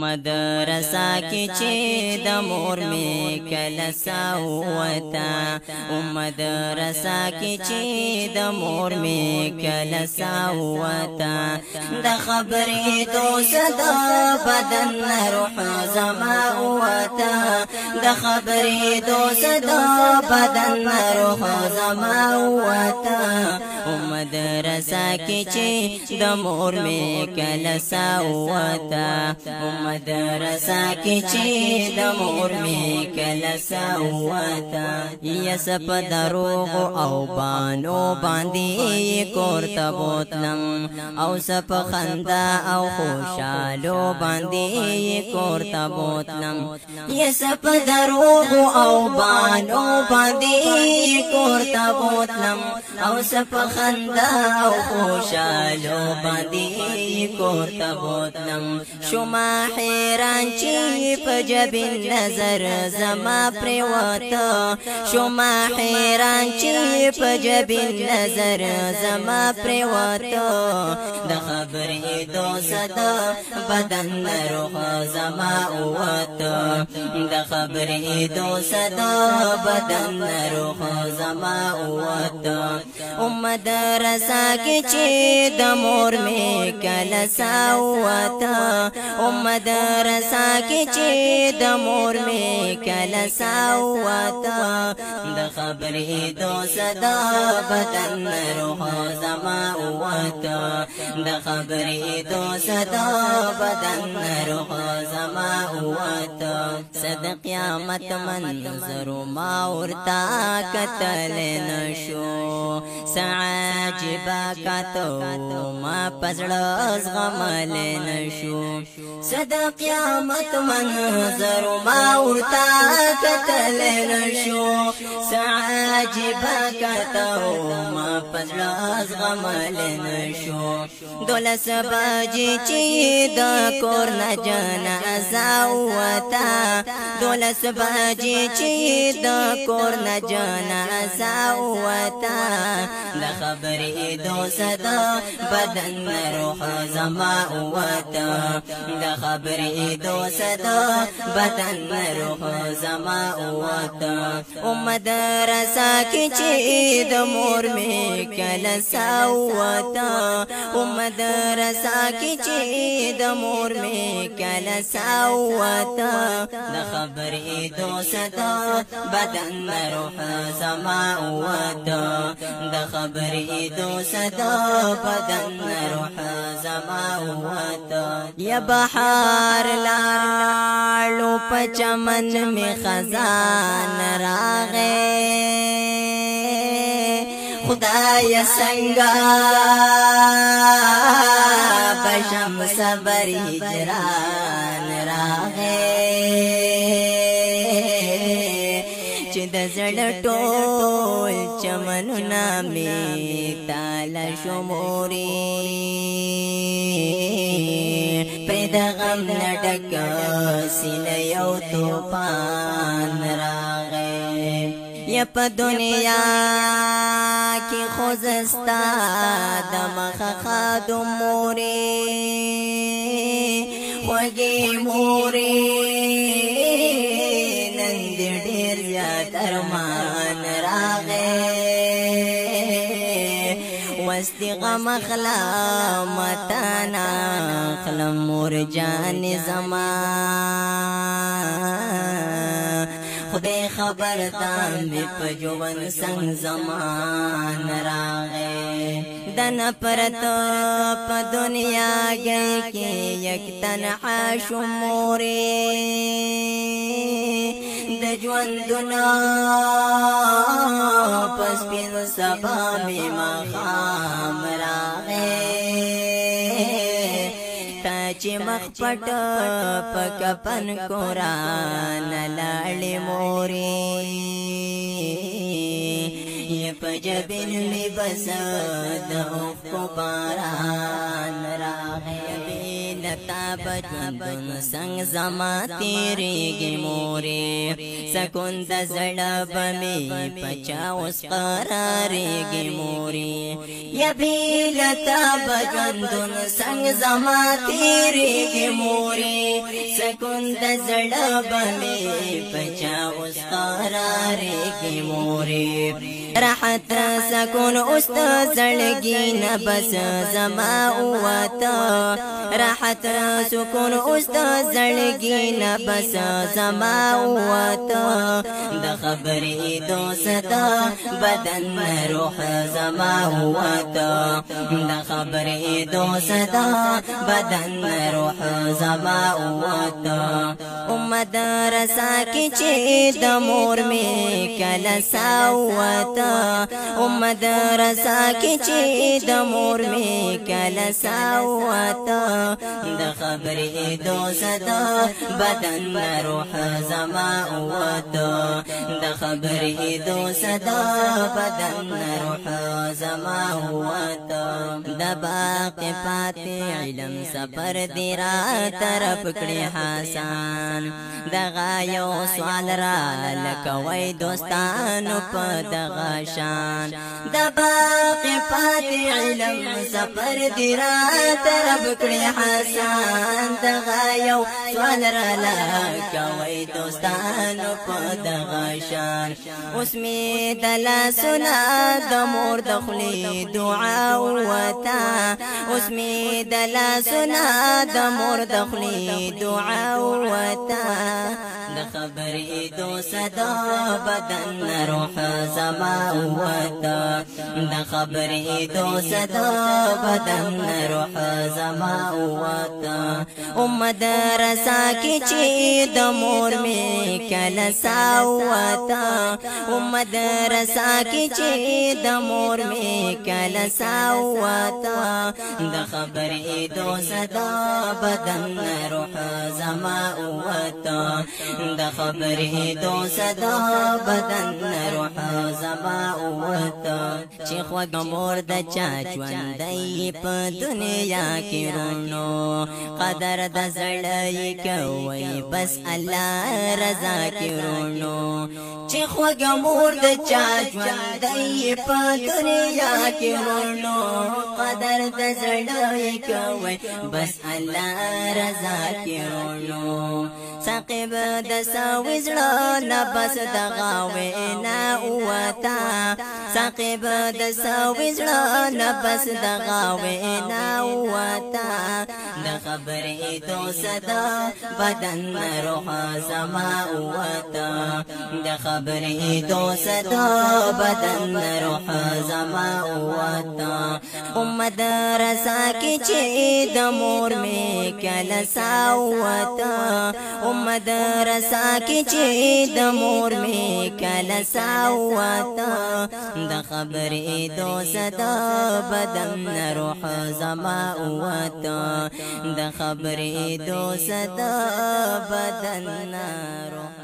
مدرسه کې چې د مور مې کله ساوتا، مدرسه کې چې د مور مې کله ساوتا، د خبرې دوست د بدن روح زما وتا، د خبرې دوست د بدن روح زما وتا، مدرسه کې چې د مور مې کله ساوتا، مدرسه کې چې د مور مې کله ساوتا. یس په دروغ او بانو باندې کور ته بوتلم، او سپ خندا او خوشالو باندې کور ته بوتلم. یس په دروغ او بانو باندې کور ته بوتلم، او سپ خندا او خوشالو باندې کور ته بوتلم. شما حیران چې په جبین نظر زما پریوته، شما حیران چې په جبین نظر زما پریوته، د خبرې دوست بدن روح زما وته، د خبرې دوست بدن روح زما وته. مدرسه کې چې د مور مې کله ساوته، مدرسه کې چې د مور مې کله ساوته، د خبرې دوست د بدن روح زما وته، د خبرې دوست د بدن روح زما وته. صد قیامت منظر ما ورتا کتل نشو، سعجبا کتو ما پزړه زغمل نشو. صد قیامت منظر ما ورتا کتل نشو، سعجبا کتو ما پزړه زغمل نشو. دولس بجې چې د کور نه جنازه وته، دولس بجې چې د کور نه جنازه وته، د خبرې دوست د بدن روح زما وته، د خبرې دوست د بدن روح زما وته. مدرسه کې چې د مور مې کله ساوته، مدرسه کې چې د مور مې کله ساوته، د خبرې دوست د بدن روح زما وته، د خبرې دوست د بدن روح زما وته. یا بهار لاړو په چمن می خزان راغې، خدای څنګه بشم صبر هجران راغې، چې د زړه ټول چمنونه می تاله شموري، پر د غم نه ډک سینه یو توپان راغی. یا په دنیا کې خوزستا د مخه خادو موري، خوږې موري نن دې ډېر زیات ارمان راغی. وستي غم خلا متانا خلم مور جان زما، خدای خبر تا می په ژوند څنګه زمان راغی. دن پرت په دنیا کې یک تنها شموري، د ژوندونه پس پین سبا می مخام راغی. تا چې مخ پټ په کفن قران لاړې موري، په جبین می بس د اوښکو باران راغی. لتا بجوندون څنګه زما تیریږي مورې، سکون د زړه به مې پچا اوس قرارېږي مورې. یا بې لتا بجوندون څنګه زما تیریږي مورې، سکون د زړه به مې په چا اوس قرارېږي مورې. راحت سکون اوس د زړګي نه بس زما ووته، راحت سکون اوس د زړګي نه بس زما ووته. د خبرې دوستا بدن روح زما ووته، د خبرې دوستا بدن روح زما ووته. مدرسه کې چې د مور مې کله ساوته، مدرسه کې چې د مور مې کله ساوته. د خبرې دوستا بدن روح زما ووته، د خبرې دوستا بدن روح زما ووته. د باقي پاتې علم سفر دی را طرف کړي حسن، دغه یو سوال را لکوي دوستانو په دغه شان. د باقي پاتې علم سفر دی را طرف کړي حسن، دغه یو سوال را لکوي دوستانو په دغه شان. اوس مې د لاسونه د مور د خولې دعا ووته، اوس مې د لاسونه د مور د خولې دعا ووته. د خبرې دوستا بدن روح زما ووته، د خبرې دوستا بدن روح زما ووته. مدرسه کې چې د مور مې کله ساوته، مدرسه کې چې د مور مې کله ساوته. د خبرې دوستا بدن روح زما ووته، د خبرې دوستا بدن روح زما ووته. چې خوږ مور د چا ژوندی په دنیا کې رونو، قدر د زړه یې کوي بس الله رضا کې رونو. چې خوږ مور د چا ژوندی په دنیا کې رونو، قدر د زړه یې کوي بس الله رضا کې رونو. ثاقب د سوي زړه نه بس د غاوې نه ووته، ثاقب د سوي زړه نه بس د غاوې نه ووته. د خبرې دوستا بدن روح زما ووته، د خبرې دوستا بدن روح زما ووته. مدرسه کې چې د مور مې کله ساوته، مدرسه کې چې د مور مې کله ساوته. د خبرې دوستا بدن روح زما ووته، د خبرې دوستا بدن روح